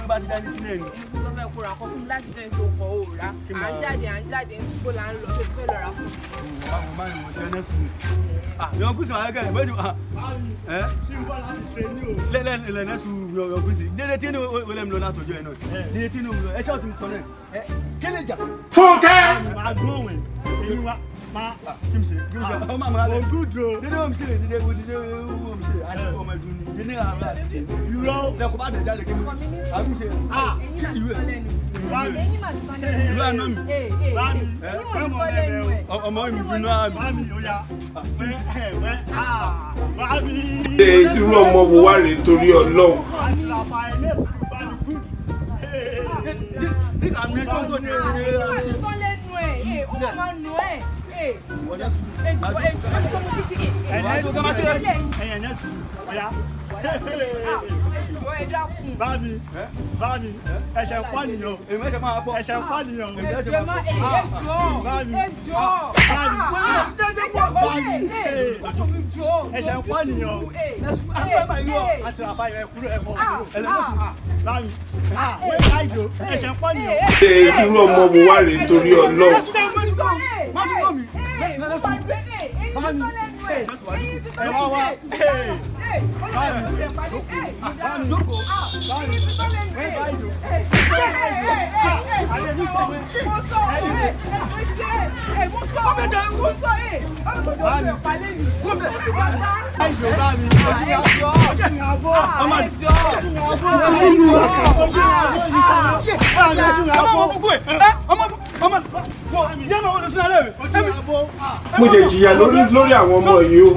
Bá ti dání sílẹ̀ ni. Mo fẹ́ kó ra kọ́ fún mi láti jẹ́ ìṣó ọkọ̀ òòrà. À ń jáde ń síbò là ń lọ ṣé fẹ́ lọ ra fún mi. Báwo máa ń wọ̀ ṣe ẹnẹ́sùn mi? Yọ̀n kùsì máa kẹ́lẹ̀ bẹ́ẹ̀ ti ẹ́ lẹ́lẹ́nẹ́sùn yọ̀n kùsì. Dédé tí ní olè mi lọ látọjọ́ ẹ̀ náà. Dédé tí ní olè mi lọ ẹ ṣé ọ̀tún mi kọ́ náà. Kéle jà. Fúnkẹ́. Àgbọ̀n èyí wa máa kí mi ṣe kí mi ṣe ọmọ àmọ́ alẹ́. Ògùdò. Dédé wọ́n mi ṣe dédé wọ́n mi ṣe àti ọmọ ẹ̀dùn ni. Dédé àwọn àti ṣe. Irọ́. Lẹ́kọ̀ọ́ bá dẹ̀ jáde kí mi. Àbí ṣe. Ìlú àná mi. Ọmọ mi bínú àmì. Irú ọmọ wo wá rèé torí Ọlọ́run. Bámi, bámi, ẹ̀ṣẹ̀ ń pànìyàn. Ẹ̀ṣẹ̀ ń pànìyàn. Bámi, bámi, ẹ̀ṣẹ̀ ń pànìyàn. Àti àfa ìrẹ̀ kúrò ẹ̀fọ́. Bámi, ẹ̀ṣẹ̀ ń pànìyàn. Irú ọmọ wo wá rèé torí Ọlọ́run. Mo jẹ jìyà lórí àwọn ọmọ yìí o.